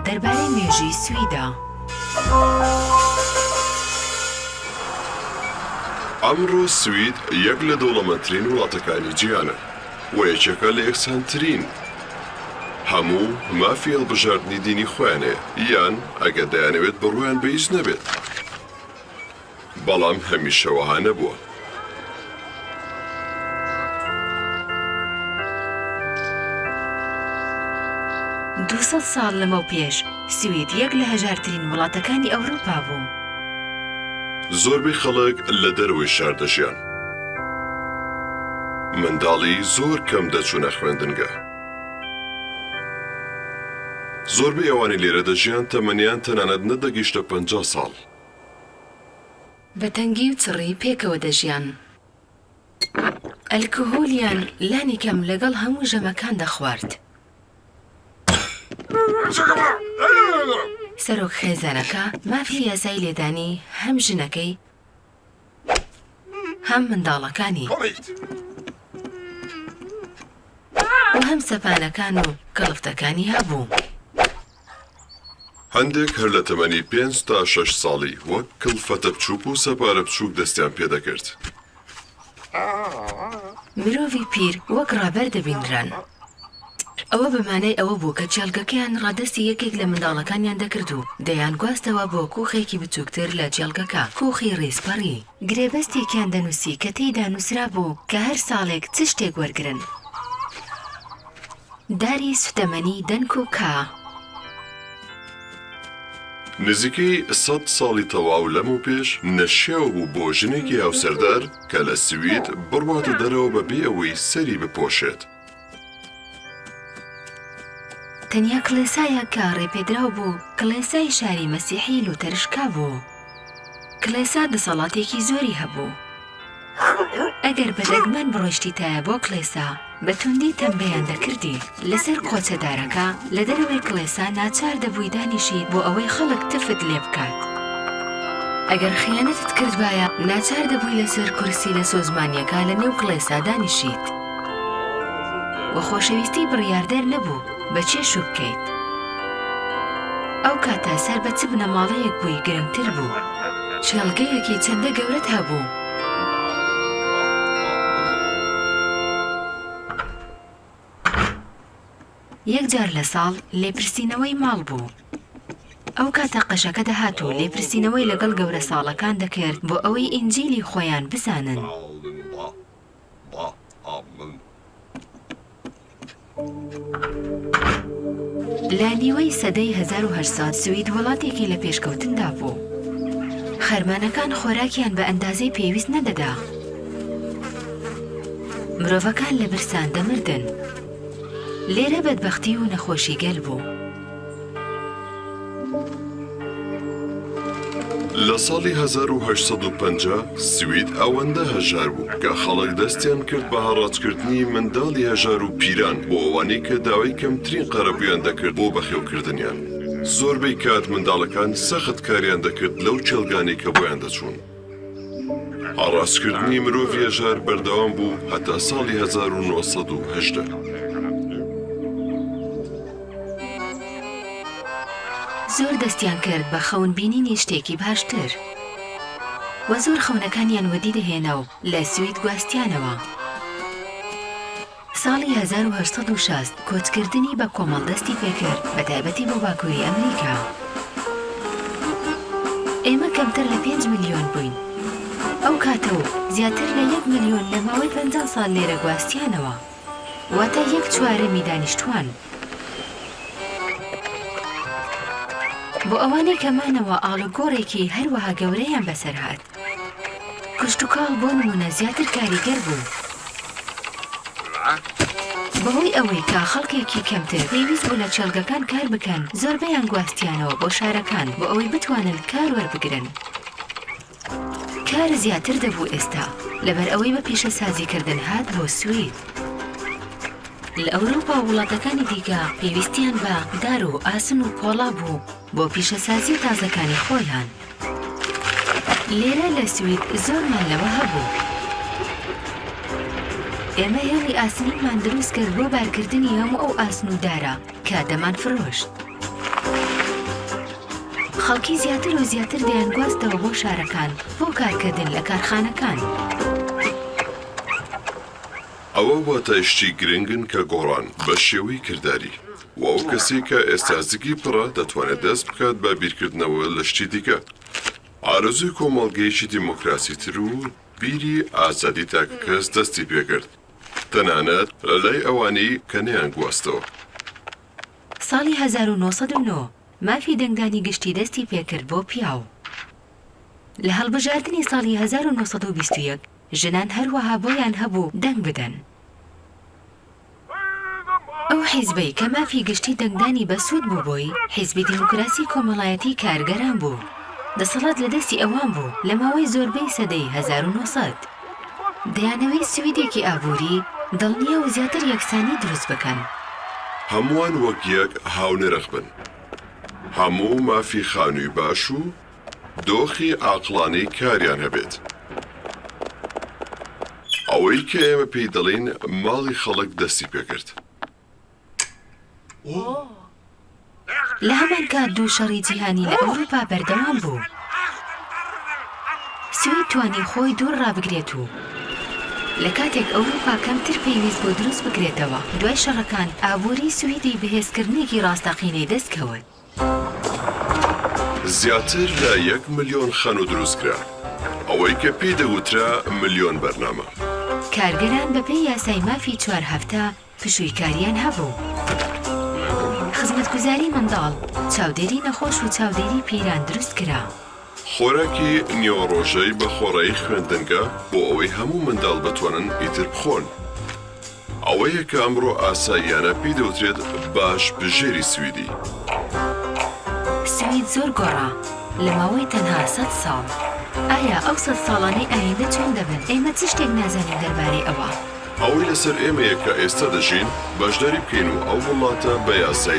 دەربارەی مێژووی سویدە. ئەمڕۆ سوید یەک لە دەوڵەمەندترین وڵاتەکانی جیهانە و یەکێکە لە یەکسانترین. هەموو مافی هەڵبژاردنی دینی خۆیان هەیە یان ئەگەر دەیانەوێت بڕوایان بە هیچ نەبێت. بەڵام هەمیشە وەها نەبووە. 200 ساڵ لەمەوپێش سوید یەک لە هەژارترین وڵاتەکانی ئەوروپا بوو. زۆربەی خەڵک لە دەرەوەی شار دەژیان. منداڵی زۆر کەم دەچوونە خوێندنگە. زۆربەی ئەوانەی لێرە دەژیان تەمەنیان تەنانەت نەدەگەیشتە 50 ساڵ. بە تەنگی و چڕی پێکەوە دەژیان. ئەلکهولیان لانیکەم لەگەڵ هەموو ژەمەکان دەخوارد. سەرۆک خێزانەکە مافی یاسایی لێدانی هەم ژنەکەی هەم منداڵەکانی و هەم سەپانەکان و کڵفتەکانی هەبوو. هەندێک هەر لە تەمەنی پێنج تا شەش ساڵی وەک کڵفەتە بچووک و سەپارە بچووک دەستیان پێدەکرد. مرۆڤی پیر وەک ڕابەر دەبینران. ئەوە بە مانای ئەوە بوو کە کێڵگەکەیان ڕادەستی یەکێک لە منداڵەکانیان دەکرد و دەیانگواستەوە بۆ کوخێکی بچووکتر لە کێڵگەکە، کوخی ڕیزپەڕی. گرێبەستێکیان دەنووسی کە تێیدا نووسرابوو کە هەر ساڵێک چ شتێک وەرگرن. داری سوتەمەنی دەنک و کا. نزیکەی سەد ساڵی تەواو لەمەوپێش نەشیاو بوو بۆ ژنێکی هاوسەردار کە لە سوید بڕواتە دەرەوە بەبێ ئەوەی سەری بپۆشێت. تەنیا کڵێسایەک کە ڕێپێدراو بوو کڵێسای شاری مەسیحی لوتەرشکا بوو. کڵێسا دەسەڵاتێکی زۆری هەبوو. ئەگەر بە دەگمەن بڕۆیشتیتایە بۆ کڵێسا، بە توندی تەمبێیان دەکردی. لەسەر قۆچە دارەکە لە دەرەوەی کڵێسا ناچار دەبووی دانیشیت بۆ ئەوەی خەڵک تفت لێ بکات. ئەگەر خیانەتت کردبایە، ناچار دەبووی لەسەر کورسی لە سۆزمانییەکە لە نێو کڵێسا دانیشیت. وە خۆشەویستی بڕیاردەر نەبوو بە کێ شوو بکەیت. ئەو کاتە سەر بە چ بنەماڵەیەک بووی گرنگتر بوو. کێڵگەیەکی چەندە گەورەت هەبوو؟ یەک جار لە ساڵ لێپرسینەوەی ماڵ بوو. ئەو کاتە قەشەکە دەهات و لێپرسینەوەی لەگەڵ گەورە ساڵەکان دەکرد بۆ ئەوەی ئینجیلی خۆیان بزانن. لە نیوەی سەدەی 1800 سوید وڵاتێکی لە پێشکەوتندا بوو. خەرمانەکان خۆراکیان بە ئەندازەی پێویست نەدەدا. مرۆڤەکان لە برسان دەمردن. لێرە بەدبەختی و نەخۆشی گەل بوو. لە ساڵی 1850 سوید ئەوەندە هەژار بوو کە خەڵک دەستیان کرد بە هەڕاجکردنی منداڵی هەژار و پیران بۆ ئەوانەی کە داوای کەمترین قەرەبوویان دەکرد بۆ بەخێوکردنیان. زۆربەی کات منداڵەکان سەخت کاریان دەکرد لەو کێڵگانەی کە بۆیان دەچوون. هەڕاجکردنی مرۆڤی هەژار بەردەوام بوو هەتا ساڵی 1918. زۆر دەستیان کرد بە خەون بینینی شتێکی باشتر. وە زۆر خەونەکانیان وەدی دەهێنا و لە سوید گواستیانەوە. ساڵی 1860 کۆچکردنی بە کۆمەڵ دەستی پێکرد بە تایبەتی بۆ باکووری ئەمریکا. ئێمە کەمتر لە پێنج ملیۆن بووین ئەو کاتە و زیاتر لە یەک ملیۆن لە ماوەی 50 ساڵ لێرە گواستیانەوە. واتە یەک چوارەمی دانیشتووان. بۆ ئەوانەی کە مانەوە ئاڵوگۆڕێکی هەروەها گەورەیان بەسەر هات. کشتوکاڵ بۆ نموونە زیاتر کاریگەر بوو. بەهۆی ئەوەی کە خەڵکێکی کەمتر پێویست بوو لە کێڵگەکان کار بکەن، زۆربەیان گواستیانەوە بۆ شارەکان بۆ ئەوەی بتوانن کار وەربگرن. کار زیاتر دەبوو ئێستا لەبەر ئەوەی بە پیشەسازیکردن هات بۆ سوید. لە ئەوروپا و وڵاتەکانی دیکە پێویستیان بە دار و ئاسن و پۆڵا بوو بۆ پیشەسازییە تازەکانی خۆیان. لێرە لە سوید زۆرمان لەوە هەبوو. ئێمە هێڵی ئاسنینمان دروست کرد بۆ بارکردنی هەموو ئەو ئاسن و دارە کە دەمانفرۆشت. خەڵکی زیاتر و زیاتر دەیانگواستەوە بۆ شارەکان بۆ کارکردن لە کارخانەکان. ئەوە واتای شتی گرنگن کە گۆڕان بە شێوەی کرداری و ئەو کەسەی کە ئێستا زگی پڕە دەتوانێت دەست بکات بە بیرکردنەوە لە شتی دیکە. ئارەزووی کۆمەڵگەیەکی دیموکراسیتر و بیری ئازادی تاکەکەس دەستی پێکرد، تەنانەت لە لای ئەوانەی کە نەیانگواستەوە. ساڵی 1909 مافی دەنگدانی گشتی دەستی پێکرد بۆ پیاو. لە هەڵبژاردنی ساڵی 1921 ژنان هەروەها بۆیان هەبوو دەنگ بدەن. ئەو حیزبەی کە مافی گشتی دەنگدانی بەسوود بوو بۆی، حیزبی دیموکراسی کۆمەڵایەتی کارگەران بوو. دەسەڵات لە دەستی ئەوان بوو لە ماوەی زۆربەی سەدەی 1900. دەیانەوێت سویدێکی ئابووری دڵنیا و زیاتر یەکسانی دروست بکەن. هەمووان وەک یەک هاونرخ بن. هەموو مافی خانووی باش و دۆخی عاقڵانەی کاریان هەبێت. ئەوەی کە ئێمە پێی دەڵێین ماڵی خەڵک دەستی پێکرد. لە هەمان کات دوو شەڕی جیهانی لە ئەوروپا بەردەوام بوو. سوید توانی خۆی دوور ڕابگرێت و لە کاتێک ئەوروپا کەمتر پێویست بۆ دروست بکرێتەوە، دوای شەڕەکان ئابووری سویدی بەهێزکردنێکی ڕاستەقینەی دەستکەوت. زیاتر لە یەک ملیۆن خانوو دروستکرا، ئەوەی کە پێی دەگوترا ملیۆن بەرنامە. کارگەران بەپێی یاسای مافی چوار هەفتە پشووی کاریان هەبوو. خزمەتگوزاری منداڵ، چاودێری نەخۆش و چاودێری پیران دروستکرا. خۆراکی نیوەڕۆژەی بە خۆڕایی خوێندنگە بۆ ئەوەی هەموو منداڵ بتوانن ئیتر بخۆن. ئەوەیە کە ئەمڕۆ ئاساییانە پێی دەوترێت باش بژێری سویدی. سوید زۆر گۆڕا لە ماوەی تەنها سەت ساڵ. ئایا ئەو سەت ساڵانەی ئایندە چۆن دەبن؟ ئێمە چ شتێک نازانین دەربارەی ئەوە؟ ئەوەی لەسەر ئێمەیە کە ئێستا دەژین بەشداری بکەین و ئەو وڵاتە بە یاسایی.